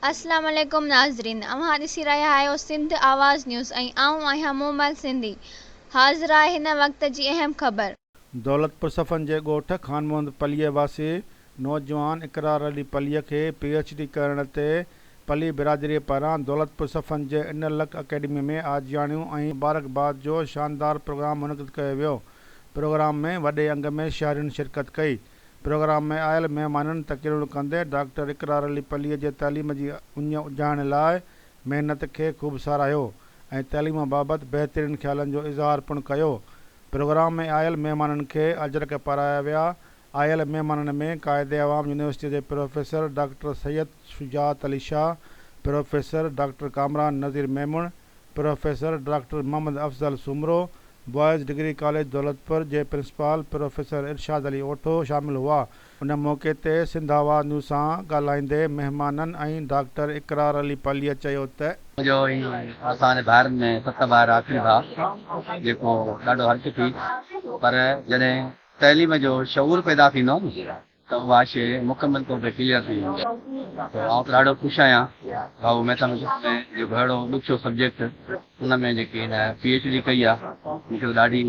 اسلام عليڪم ناظرين اوهان ڏسي رهيا آهيو سنڌ آواز نيوز ۽ آئون آهيان مومل سنڌي حاضر آهي هن وقت جي اهم خبر. دولتپور صفن جي ڳوٺ خان محمد پليء واسي نوجوان اقرار علي پليء کي پي ايڇ ڊي ڪرڻ تي پلي برادريء پاران دولتپور صفن جي انرلڪ اڪيڊمي ۾ آجياڻيون ۽ مبارڪباد جو شاندار پروگرام منعقد ڪيو ويو پروگرام ۾ وڏي انگ ۾ شهرين شرڪت ڪئي پروگرام ۾ آيل مهمانن تقريرون ڪندي ڊاڪٽر اقرار علي پليء جي تعليم جي اڃ اجهائڻ لاء محنت کي خوب ساراهيو ۽ تعليم بابت بهترين خيالن جو اظهار پڻ ڪيو. پروگرام ۾ آيل مهمانن کي اجرڪ پارايا ويا. آيل مهمانن ۾ قائد عوام يونيورسٽيء جي professor doctor Syed Shujaat Ali Shah, professor doctor Kamran Nazir Memon, professor doctor Muhammad Afzal Soomro, boys degree college Daulatpur جي پرنسپال پروفيسر ارشاد علي اوٺو شامل هئا. ان موقعي تي سنڌ آواز نيوز سان ڳالهائيندي مهمانن ۽ ڊاڪٽر اقرار علي پليء چيو ته. منهنجو ۽ اسان جي ڀائرن ۾ ست ڀائر آخري ڀاء جيڪو ڏاڍو حرڪتي پر جڏهن تعليم جو شعور پيدا ٿيندو آهي نه ته اها شيء مڪمل طور تي ڪليئر ٿي ويندي آهي ته آئون ته ڏاڍو خوش آهيان ڀائو ميٿاميٽڪس ۾ جيڪو اهڙو ڏکيو سبجيڪٽ ان ۾ جيڪي هن پي ايڇ ڊي ڪئي آهي مون کي ته ڏاڍي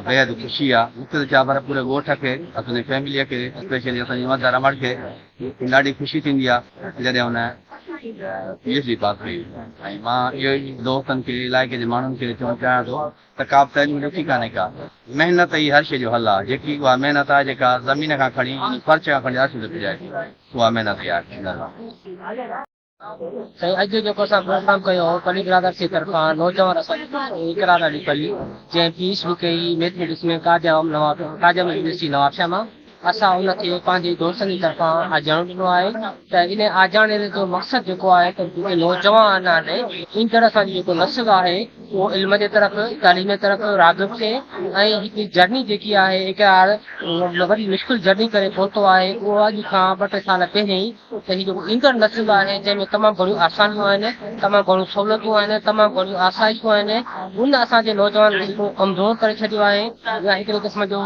بيحد خوشي آهي مون کي ته ڇا پر پوري ڳوٺ کي اسان جي فيمليء کي اسپيشلي اسان جي مڌر امڙ کي ڏاڍي خوشي ٿيندي آهي جڏهن هن پي ايڇ ڊي پاس ڪئي ۽ مان اهو ئي دوستن کي علائقي جي ماڻهن کي چوڻ چاهيان ٿو ته ڪا به تعليم ڏکي ڪانهي ڪا، محنت ئي هر شيء جو حل آهي، جيڪي اها محنت آهي جيڪا زمين کان کڻي يعني فرش کان کڻي عرش تي پڄائي ٿي، اها محنت ئي آهي. سائين اڄ جو جيڪو اسان پروگرام ڪيو هو پلي برادرس جي طرفان نوجوان اسان جو اقرار علي پلي جنهن پي ايڇ ڊي ڪئي ميٿميٽڪس ۾ قائد عوام نواب قائد اعظم يونيورسٽي نوابشاهه مان اسان ان کي پنهنجي دوستن جي طرفان آجياڻو ڏنو آهي ته ان آجياڻي جو مقصد جيڪو آهي ته جيڪي نوجوان آهن ايندڙ اسان جو جيڪو نسل آهي اهو علم جي طرف تعليم جي طرف راغب ٿئي ۽ هڪ جرني جيڪي آهي اقرار وڏي مشڪل جرني ڪري پهتو آهي اهو اڄ کان ٻه ٽي سال پهرين ته هي جيڪو ايندڙ نسل آهي جنهن ۾ تمام گهڻيون آسانيون آهن تمام گهڻيون سهولتون آهن تمام گهڻيون آسائشون آهن ان اسان جي نوجوان کي هڪڙو ڪمزور ڪري ڇڏيو آهي يا هڪڙي قسم جو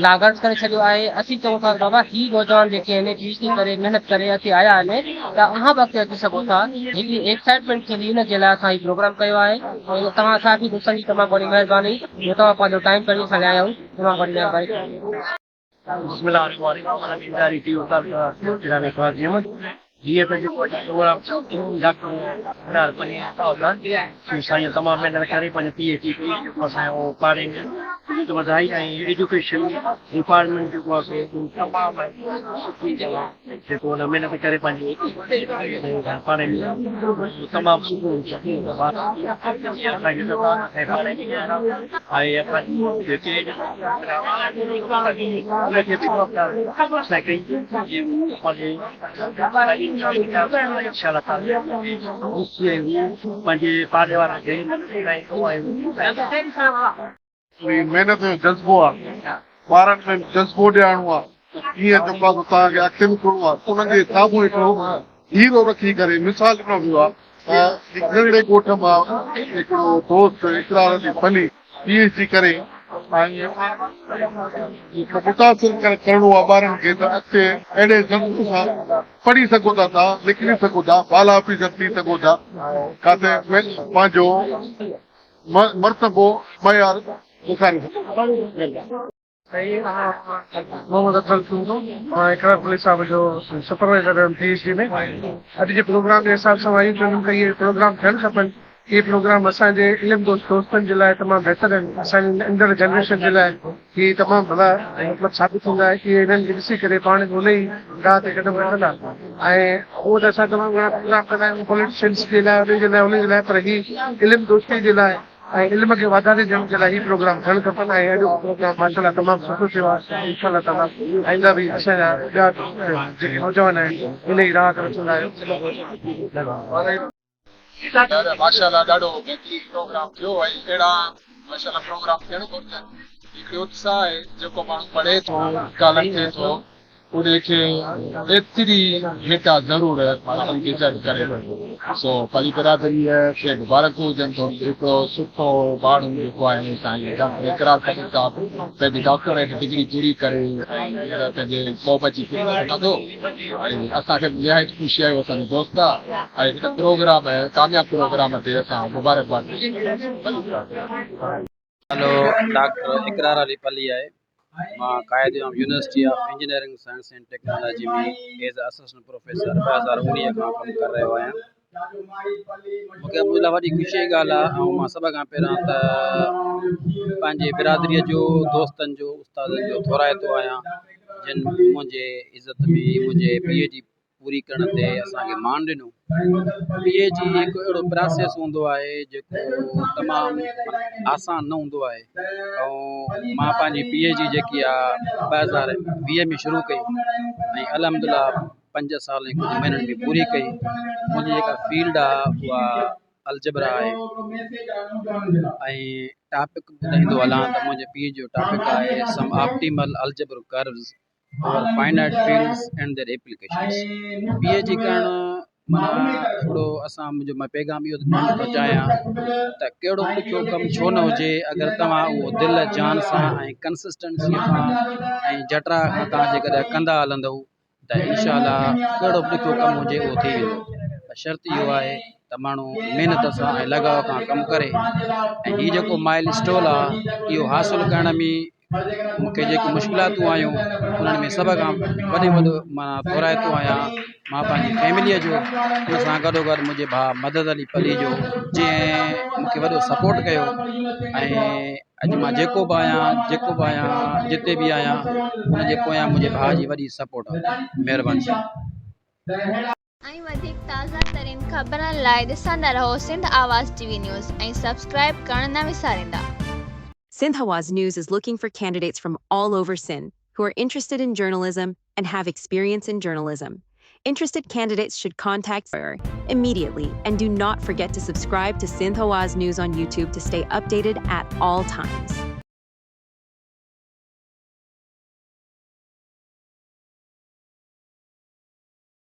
لاغرض ڪري ڇڏيو آهي اسين چئون ٿا ته بابا هي نوجوان جيڪي آهن پي ايڇ ڊي ڪري محنت ڪري اڳتي آيا آهن ته اوهان به اڳتي اچي سگهو ٿا هڪڙي ايڪسائٽمينٽ ٿيندي ان جي لاء اسان هي پروگرام ڪيو آهي ۽ توهان ساٿي دوستن جي تمام گهڻي مهرباني جو توهان پنهنجو ٽائيم ڪڍي اسان لاء آيا آهيو تمام گهڻي مهرباني. بسم الله الرحمن الرحيم مان اداري ٽي استاد جناب اقبال احمد جيئن ته جيڪو اڄ پروگرام ٿيو ڊاڪٽر اقرار پني صاحب سائين تمام محنت ڪري پنهنجو پي ايڇ ڊي ڪئي جيڪو اسان جو پاڙي ۾ عزت وڌائي ۽ ايجوڪيشن ڊپارٽمينٽ جيڪو آهي سو تمام سٺي جيڪو هن محنت ڪري پنهنجي پاڙي ۾ تمام سٺو ۽ اسان جيڪي ان کي به محنت جو جذبو آ ٻارن ۾ جذبو ڏيارڻو آ ڪيئن جيڪو آ سو توهان کي اڳتي وڌڻو آ انهن جي سامهون هڪڙو هيرو رکي ڪري مثال ڏنو ويو آ ته هڪ ننڍڙي ڳوٺ مان هڪڙو دوست Iqrar Ali Palli P H D ڪري ۽ متاثر ڪرڻو آ ٻارن کي ته اڳتي اهڙي جذبي سان پڙهي سگهو ٿا توهان نڪري سگهو ٿا بالا آفيسر ٿي سگهو ٿا ڪاٿي پنهنجو مرتبو معيار ڏيکاري سگهو ٿا. سائين محمد افضل سومرو مان اقرار پلي صاحب جو سپروائيزر آهيان پي ايڇ ڊي ۾ اڄ جي پروگرام جي حساب سان آيون چوندم ته اهي پروگرام ٿيڻ کپن اهي پروگرام اسان جي علم دوست دوستن جي لاء تمام بهتر آهن اسان جي ايندڙ جنريشن جي لاء هي تمام ڀلا مطلب ثابت ٿيندا اهي انهن کي ڏسي ڪري پاڻ به ان ئي راهه تي قدم رکندا ۽ هونء ته اسان تمام گهڻا پروگرام ڪندا آهيون پوليٽيشنس جي لاء انهن جي لاء انهن جي لاء پر هي علم دوستي جي لاء ۽ علم کي واڌاري ڏيڻ جي لاء هي پروگرام ٿيڻ کپن ۽ اهڙو پروگرام ماشاء الله تمام سٺو ٿيو آهي انشاء الله تعالي آئنده به اسان جا ٻيا دوست جيڪي نوجوان آهن ان ئي راهه تي رکندا. يار ماشاء الله ڏاڍو بهترين پروگرام ٿيو ۽ اهڙا ماشاء الله پروگرام ٿيڻ گهرجن هڪڙي اتساهه آهي جيڪو ماڻهو پڙهي ٿو ڪالم ٿئي ٿو ان کي ايتري ڀيٽا ضرور ڊزرو ڪري ٿو. سو پلي برادريء کي مبارڪون هجن ته هڪڙو سٺو ماڻهو جيڪو آهي سائين ڊاڪٽر اقرار پلي صاحب پنهنجي ڊاڪٽوريٽ ڊگري پوري ڪري ۽ هينئر پنهنجي قوم جي خدمت ڪندو ۽ اسان کي به نهايت خوشي آهي اسان جو دوست آهي ۽ هن پروگرام ڪامياب پروگرام تي اسان مبارڪباد پيش ڪيون ٿا پلي برادري کي. نالو ڊاڪٽر اقرار علي پلي آهي. مان Quaid Azam university of engineering science and technology ۾ as a assistant professor 2019 کان ڪم ڪري رهيو آهيان. مون کي منهنجي لاء وڏي خوشي جي ڳالهه آهي ۽ مان سڀ کان پهريان ته پنهنجي برادريء جو دوستن جو استادن جو ٿورائتو آهيان جن منهنجي عزت ۾ منهنجي پي ايڇ ڊي پوري ڪرڻ تي اسان کي مان ڏنو. پي ايڇ ڊي هڪ اهڙو پراسيس هوندو آهي جيڪو تمام آسان نه هوندو آهي ۽ مان پنهنجي پي ايڇ ڊي جيڪي آهي 2020 ۾ شروع ڪئي ۽ الحمد لله پنج سال ۽ ڪجهه مهينن ۾ پوري ڪئي. منهنجي جيڪا فيلڊ آهي اها الجبرا آهي ۽ ٽاپڪ ٻڌائيندو هلان ته منهنجي پي ايڇ ڊي جو ٽاپڪ آهي some optimal algebraic curves over finite fields and their applications. P H D ڪرڻ معنيٰ هڪڙو اسان منهنجو مان پيغام اهو ڏيڻ ٿو چاهيان ته ڪهڙو به ڏکيو ڪم ڇو نه هجي اگر توهان اهو دل جان سان ۽ ڪنسسٽنسي سان ۽ جٽراء کان توهان جيڪڏهن ڪندا هلندؤ ته انشاء الله ڪهڙو به ڏکيو ڪم هجي اهو ٿي ويندو پر شرط اهو آهي ته ماڻهو محنت سان ۽ لڳاء کان ڪم ڪري ۽ هي جيڪو مائل اسٽون آهي اهو حاصل ڪرڻ ۾ مون کي جيڪي مشڪلاتون آيون انهن ۾ سڀ کان وڏي ۾ وڏو مان ٿورائتو آهيان مان پنهنجي فيمليء جو ان سان گڏو گڏ منهنجي ڀاء مدد علي پلي جو جنهن مون کي وڏو سپورٽ ڪيو ۽ اڄ مان جيڪو به آهيان جيڪو به آهيان جتي به آهيان ان جي پويان منهنجي ڀاء جي وڏي سپورٽ آهي مهرباني سائين. ۽ وڌيڪ تازه ترين خبرن لاء ڏسندا رهو Sindh Awaz T V news ۽ subscribe ڪرڻ نه وساريندا. Sindh Awaz News is looking for candidates from all over Sindh who are interested in journalism and have experience in journalism. Interested candidates should contact immediately and do not forget to subscribe to Sindh Awaz News on YouTube to stay updated at all times.